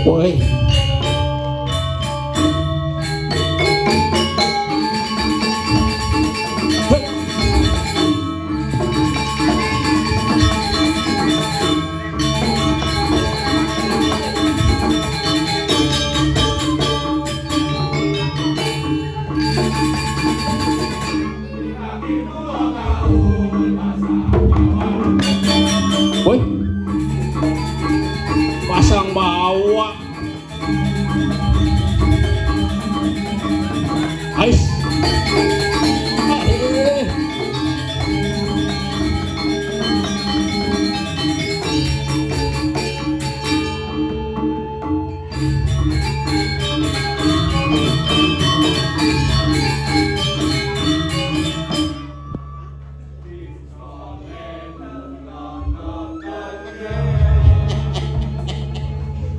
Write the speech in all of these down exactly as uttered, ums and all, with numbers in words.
Woi. Woi. Pasang bawah. Ais.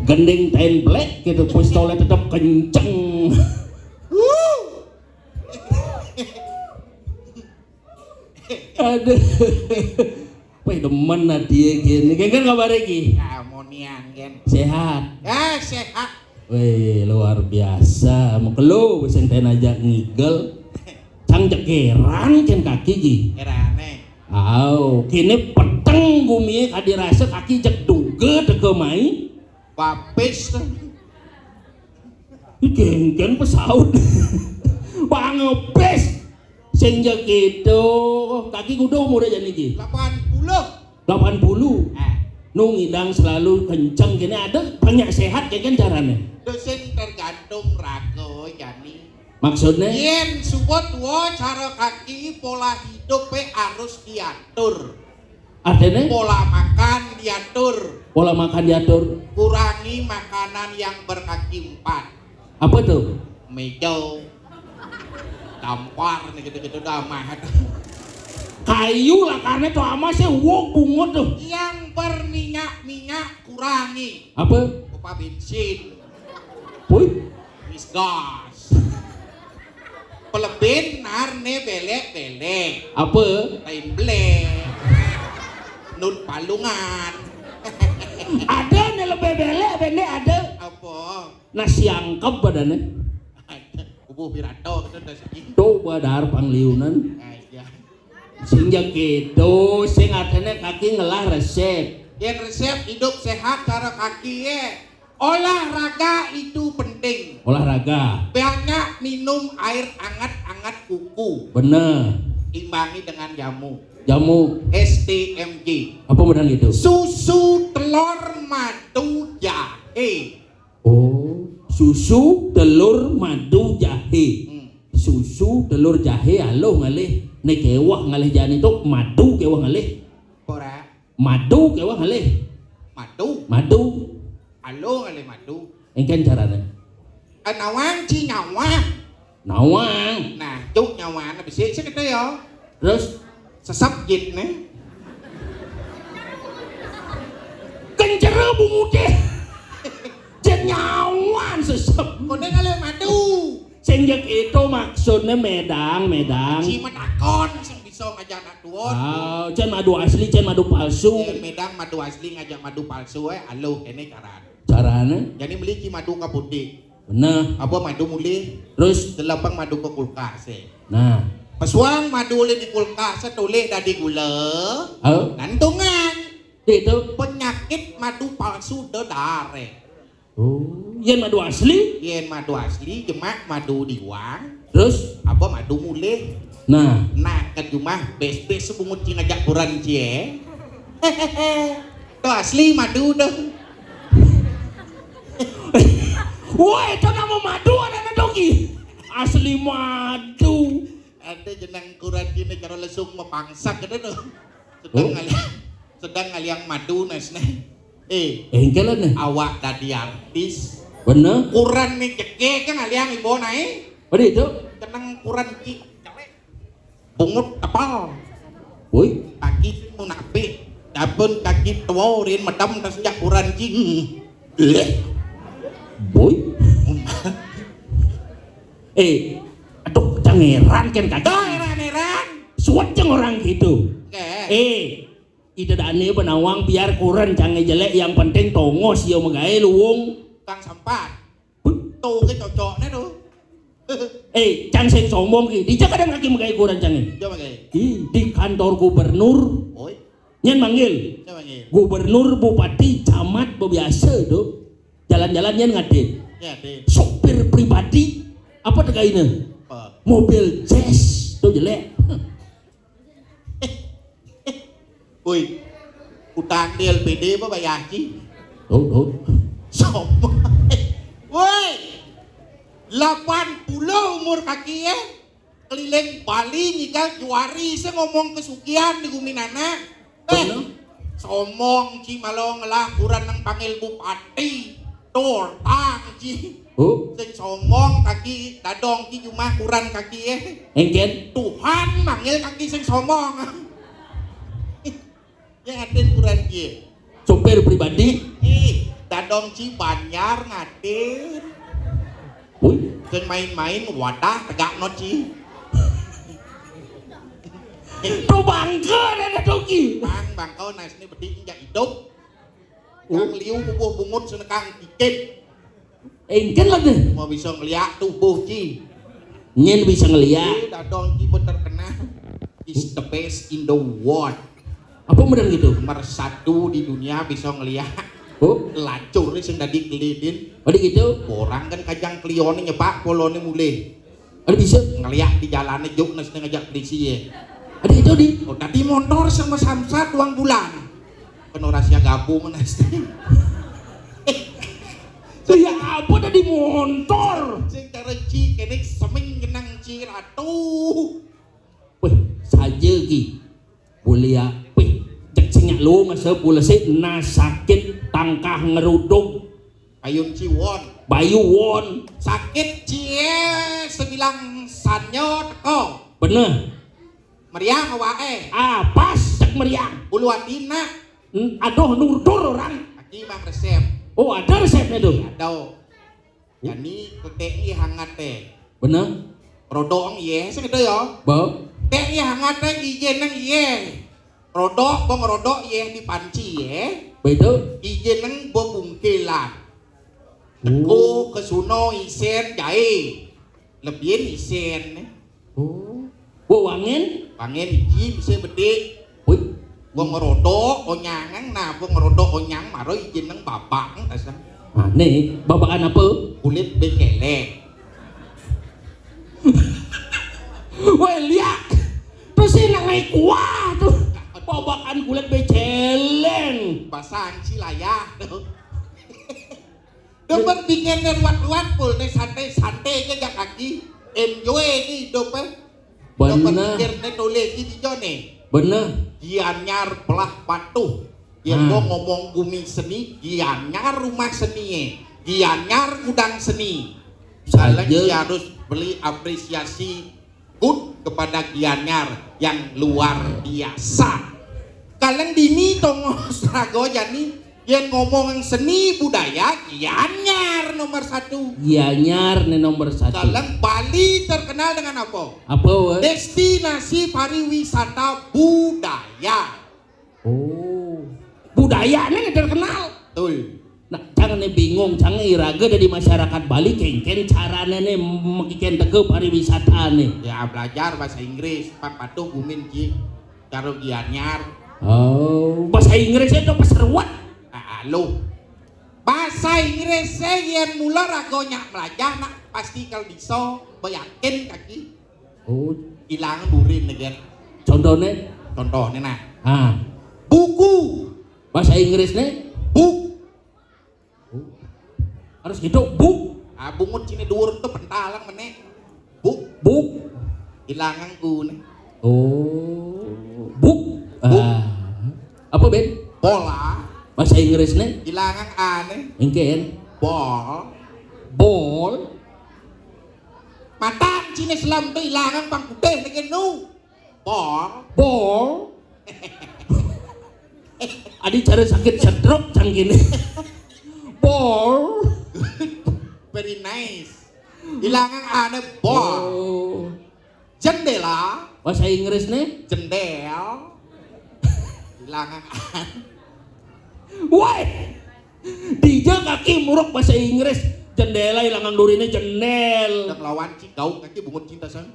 Gending templek gitu, pistolnya tetap kenceng. Aduh. Wih, demen nah dia gini. Kan, kan kabar iki? Amonian kan. Sehat. Ya, sehat. Wih, luar biasa. Mau kelo sing ten aja ngigel. Cang jegeran kan kaki ki. Erane. Au, kene peteng gumi kadi rasa kaki jek duga teke mai. Papis. Iki kan pesaut. Pangepis. Sing jek itu kaki kudu umur aja niki. Delapan puluh. Delapan puluh. Eh. Nu ngidang selalu kenceng kene ada banyak sehat ya kan carane. Dosen tergantung raga jani. Maksudnya? Yen suba tua cara kaki pola hidup harus diatur. Artinya? Pola makan diatur. Pola makan diatur. Kurangi makanan yang berkaki empat. Apa tuh? Meja. Dampar nih gitu-gitu dah mah. Kayu lah karena tuh ama sih wok bungut tuh. Yang berminyak-minyak kurangi. Apa? Apa bensin? Wih. Wis gas. Pelebin narne belek-belek. Apa? Lain belek. Nun palungan. Ada nih lebih belek, bende ada. Apa? Nasi angkep badannya. Kubu pirato gitu nasi. Tuh badar pangliunan. Aja. Sing jek gitu, sing artinya kaki ngelah resep. Yen resep hidup sehat cara kaki ye. Olahraga itu penting. Olahraga. Banyak minum air anget-anget kuku. Bener. Imbangi dengan jamu. Jamu. S T M J. Apa modal itu? Susu, telur, madu, jahe. Oh, susu, telur, madu, jahe. Hmm. Susu, telur, jahe, aluh ngalih. Nek kewah ngalih jani tu, madu kewah ngalih. Ora. Madu kewah ngalih. Madu. Madu. Aluh ngalih madu. Engken carane. Nawang ci nyawang. Nawang. Nah, cuk nyawan bisi sing kete ya. Terus? Sesep jit ne. Kencere bungude. Jen nyawan sesep. Kone kali madu. Sing jek itu maksudnya medang, medang. Si metakon sing bisa ngajak anak tua. Ah, jen madu asli, jen madu palsu. Jen medang madu asli ngajak madu palsu, eh, aluh kene carane. Carane? Jadi beli ci madu kaputi. Bener. Apa madu mulih? Terus? Telepeng madu ke kulkas, eh. Nah. Pesuang madu ulih di kulkas, eh, tulih dadi gula. Oh. Gantungan. Itu. Penyakit madu palsu dedare. Oh, yen madu asli? Yen madu asli, jemak madu diwang. Terus? Apa madu mulih? Nah. Nah, ke rumah bes-bes sebungut ci ngajak kuran ci, eh. Tuh asli madu tuh. Woi, itu nama madu anak dogi. Asli madu. Ada jeneng kuran kini karo lesung mepangsak gitu tuh. Sedang Oh. ngali-, sedang ngaliang madu nes nih. Eh, Engkelan nih. Awak dadi artis. Bener. Kuran nih jege kan ngaliang ibu naik. Pada itu? Kenang kuran ki. Bungut tepal. Woi. Kaki munafik. Dapun kaki tua urin medam tas jak kuran ki. Hmm. Eh. Boy. Eh, aduh, jangeran kan kaki. Tuh, heran-heran. Suat jeng orang gitu. Oke. Eh, ida dane benawang biar kuren cange jelek, yang penting tongos ya megae luwung. Tukang sampah. Tuh, ki cocokné tuh. Eh, cang sing sombong ki. Dija kadang kaki megai kuran cangé. Coba kayak. Ih, di kantor gubernur. Oi. Nyén manggil. Coba kayak. Gubernur, bupati, camat, biasa tuh. Jalan-jalan nyén ngadé. Ya, deh. Sopir pribadi. Apa tegaina? Apa? Mobil jazz tuh jelek. Woi, utang di L P D apa bayar, Ci? Oh, oh. Sombong. Woi, delapan puluh umur kaki ya, keliling Bali nyigal juari, saya ngomong kesugihan di guminana. Eh, bener. Sombong, Ci, malah ngelah kurang nang panggil bupati. Tuh, tang, Ci. Oh. Sing sombong kaki, dadong ki cuma kurang kaki ya. Engken. Tuhan manggil kaki sing sombong. Ya, atin kurang ki. Sopir pribadi. Eh, dadong ki banjar ngatin. Wih. Sing main-main wadah tegak no, Ci. Tuh bangke ada doki. Bang, bangke, nah, sini bedik injak hidup. Kang liu pupuh bungut senekang dikit. Engken lah deh. Mau bisa ngeliat tubuh, Ci. Nyén bisa ngeliat. Eh, dadong ki terkenal. Is the best in the world. Apa model gitu? Nomor satu di dunia bisa ngeliat. Oh. Lacur sing dadi kelidin. Oh, gitu. Orang kan kajang kelioné nyepak polone mulih. Ada bisa ngeliat di jalannya juk nes ngajak polisi ya. Ada itu di. Oh, tadi motor sama samsat uang bulan. Kan ora sia gabung nes. Ya apa tadi motor? Sing cara Ci kene seming genang Ci ratu. Weh, saja ki. Boleh ya. Weh, cek sing nyak lu ngasa pula sih nah sakit tangkah ngeruduk. Bayun Ciwon. Bayu Won. Sakit cie sebilang sanyo teko. Bener. Meriang awake. Ah, pas cek meriang. Bulu atina. Hmm, aduh, nurdur orang. Aki mah resep. Oh, ada resepnya tuh. Ada. Jani ketek ni hangat teh. Bener. Rodok ye, sing itu ya. Bau. Tek ye hangat teh, ije neng ye. Rodok, bong rodok ye di panci ye. Betul. Ije neng bong bungkilan. Teko kesuno isen jae. Lebihin isen. Oh. Wo, wangen? Wangen iji bisa bedik. Wih. Gua ngerodok onyangan, nah gua ngerodok onyang maro ijin nang babak nang tasang. Aneh, babakan apa? Kulit becele. Woi, liak. Terus sih nang naik kuah tuh. Babakan kulit beceleng. Basang si layah tuh. Demen bikin ruwet-ruwet pul ne santai-santai ke gak kaki. Enjoy ni hidup eh. Demen bener. Pikir ne toleh ki dijo ne. Bener. Gianyar belah patuh. Yang mau ngomong bumi seni, Gianyar rumah seni eh. Gianyar gudang seni. Salah. Saja. Dia harus beli apresiasi good kepada Gianyar yang luar biasa. Kaleng dini tongos rago jani, yen ngomong seni budaya, Gianyar nomor satu. Gianyar ne nomor satu. Kaleng Bali terkenal dengan apa? Apa, weh? Destinasi pariwisata budaya. Oh. Budayane terkenal. Betul. Nah, jangan nih bingung, jangan iraga dari masyarakat Bali kengken carane nih mekiken teke pariwisata nih. Ya, belajar bahasa Inggris, pak patuh gumin ji, karo Gianyar. Oh, bahasa Inggris itu peseruat. Ah, lo. Bahasa Inggris saya yen mula rago nyak belajar nak pasti kalau bisa, beyakin kaki. Oh. Ilang burin negara. Contohnya? Contohnya nah. Ah. Buku. Bahasa Inggris nih? Book. Oh. Harus gitu, book. Ah, bungut sini dhuwur tuh pentalang meneh. Book. Book. Ilangan ku nih. Oh. Book. Book. Ah. Apa, Ben? Bola. Bahasa Inggris nih? Ilangan aneh. Engken. Ball. Ball. Matan Cina Islam tu ilangan pang putih lagi nu. Ball. Ball. Adi cara sakit stroke cang gini. Ball. Very nice. Ilangan aneh ball. Oh. Jendela. Bahasa Inggris nih? Jendel. Ilangan aneh. Woi. Dija kaki muruk bahasa Inggris, jendela ilangan durine jendel. Udah ngelawan cigau kaki bungut cinta sang.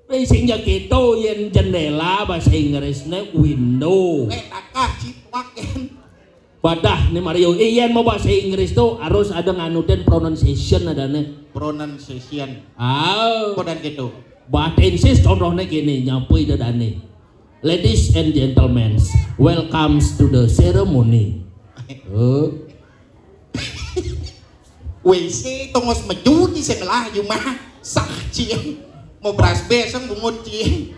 Eh, sing ja gitu, yen jendela bahasa Inggrisne window. Eh, takah citwak kan. Badah nih Mario, eh, yen mau bahasa Inggris tuh harus ada nganutin pronunciation adane. Pronunciation. Ah, Apa dan gitu. Bahasa Inggris contohnya gini, nyapa ida dane. Ladies and gentlemen, welcome to the ceremony. Eh, W C tongos meju di sebelah jumah sah cing. Mau beras beseng bungut cing.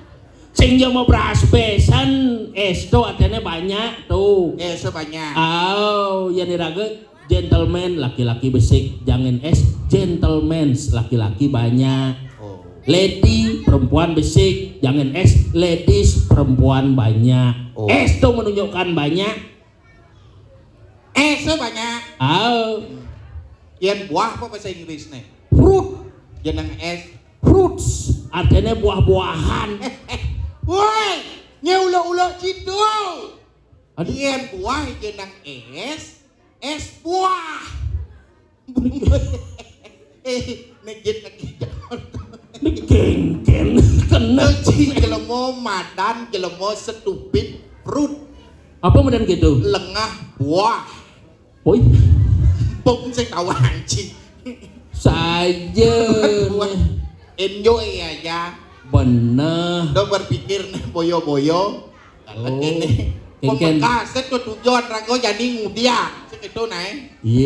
Sing ja mau beras besan, esto artinya banyak tuh. Eh, sebanyak. Oh, yang diraga gentleman laki-laki besik, jangan es gentlemen laki-laki banyak. Oh. Lady perempuan besik, jangan es ladies perempuan banyak. Oh. Es tuh menunjukkan banyak. Eh, sebanyak. Oh, Yang buah apa bahasa Inggris nih? Fruit, Jeneng es. Fruits artinya buah-buahan. Woi, nyeulo-ulo cidul. Aduh. Yang buah jeneng es, es buah. Eh, negit negit. Ini gengken kena. Cing jelemo madan jelemo stupid fruit Apa kemudian gitu? Lengah buah. Woi, Bong sing tawa anjing. Saja. Buah. Enjoy aja. Bener. Do berpikir nih boyo-boyo. Oh. Ini Kengken. Pembekas itu tujuan rago jadi ngudia. Segitu naik. Iya.